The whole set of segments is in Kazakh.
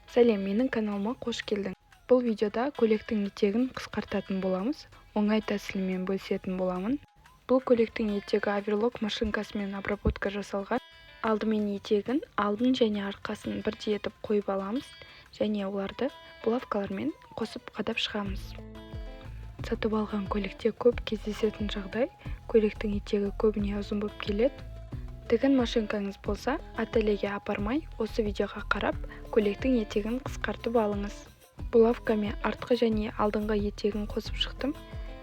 Сәлем, менің каналыма қош келдің. Бұл видеода көйлектің етегін қысқартатын боламыз. Оңай тәсілмен бөлісетін боламын. Бұл көйлектің етегі оверлок машинкасымен обработка жасалған. Алдымен етегін алдын және арқасын бірдей етіп қойып аламыз және оларды булавкалармен қосып қадап шығамыз. Сатып алған көйлекте көп кездесетін жағдай, көйлектің етегі көбіне ұзын болып келеді. Тігін машинкаңыз болса, ательеге апармай, осы видеоға қарап, көйлектің етегін қысқартып алыңыз. Булавкамен артқы және алдыңғы етегін қосып шықтым.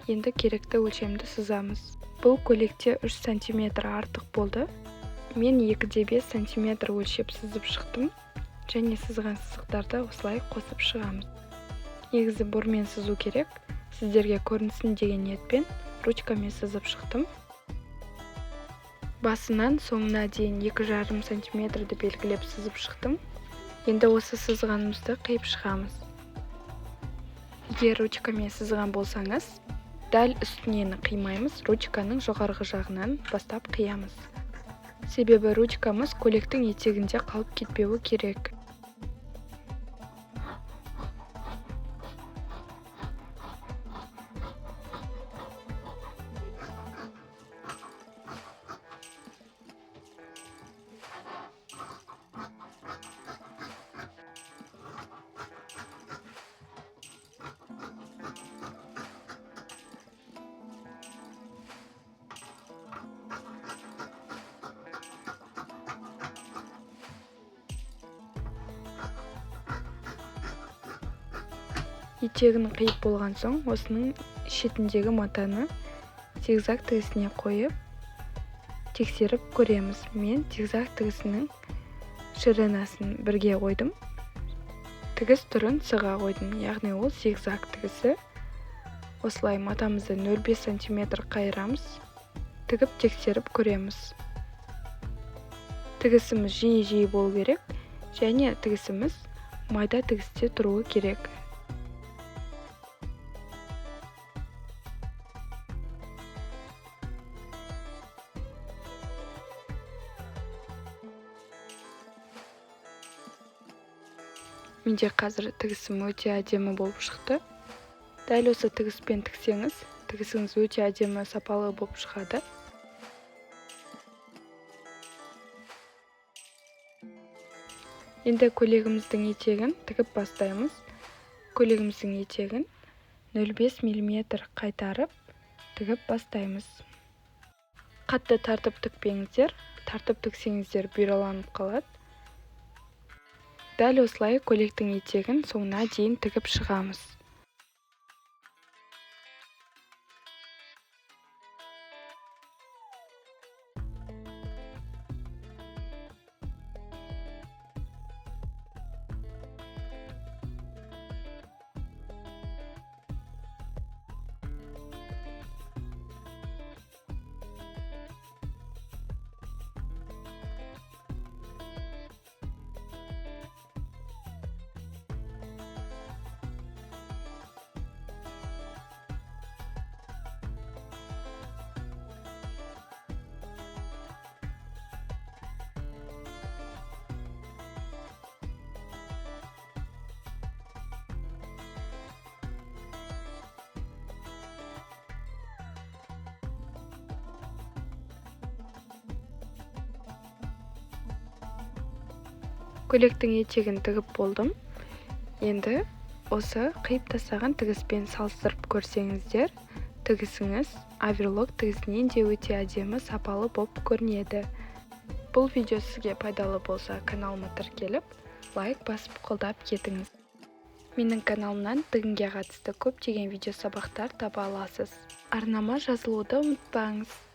Енді керекті өлшемді сызамыз. Бұл көйлекте 3 сантиметр артық болды. Мен 2,5 сантиметр өлшеп сызып шықтым және сызған сызықтарды осылай қосып шығамыз. Негізі бормен сызу керек. Сіздерге көрінсін деген ниетпен ручкамен сызып шықтым. Басынан соңына дейін 2,5 сантиметрді белгілеп сызып шықтым. Енді осы сызғанымызды қиып шығамыз. Егер ручкамен сызған болсаңыз, дәл үстінен қимаймыз, ручканың жоғарғы жағынан бастап қиямыз. Себебі ручкамыз көйлектің етегінде қалып кетпеуі керек. Етегін қиып болған соң, осының шетіндегі матаны зигзаг тігісіне қойып, тексеріп көреміз. Мен зигзаг тігісінің ширинасын бірге қойдым. Тігіс түрін сыға қойдым, яғни ол зигзаг тігісі. Осылай матамызды 0,5 сантиметр қайырамыз, тігіп тексеріп көреміз. Тігісіміз жиі-жиі болу керек және тігісіміз майда тігісте тұруы керек. Менде қазір тігісім өте әдемі болып шықты. Дәл осы тігіспен тіксеңіз, тігісіңіз өте әдемі, сапалы болып шығады. Енді көйлегіміздің етегін тігіп бастаймыз. Көйлегіміздің етегін 0,5 миллиметр қайтарып тігіп бастаймыз. Қатты тартып тікпеңіздер, тартып тіксеңіздер бұйраланып қалады. Дәл осылай көйлектің етегін соңына дейін тігіп шығамыз. Көйлектің етегін тігіп болдым. Енді осы қиып тастаған тігіспен салыстырып көрсеңіздер, тігісіңіз оверлок тігісінен де өте әдемі, сапалы болып көрінеді. Бұл видео сізге пайдалы болса, каналыма тіркеліп, лайк басып қолдап кетіңіз. Менің каналымнан тігінге қатысты көптеген видео сабақтар таба аласыз. Арнама жазылуды ұмытпаңыз.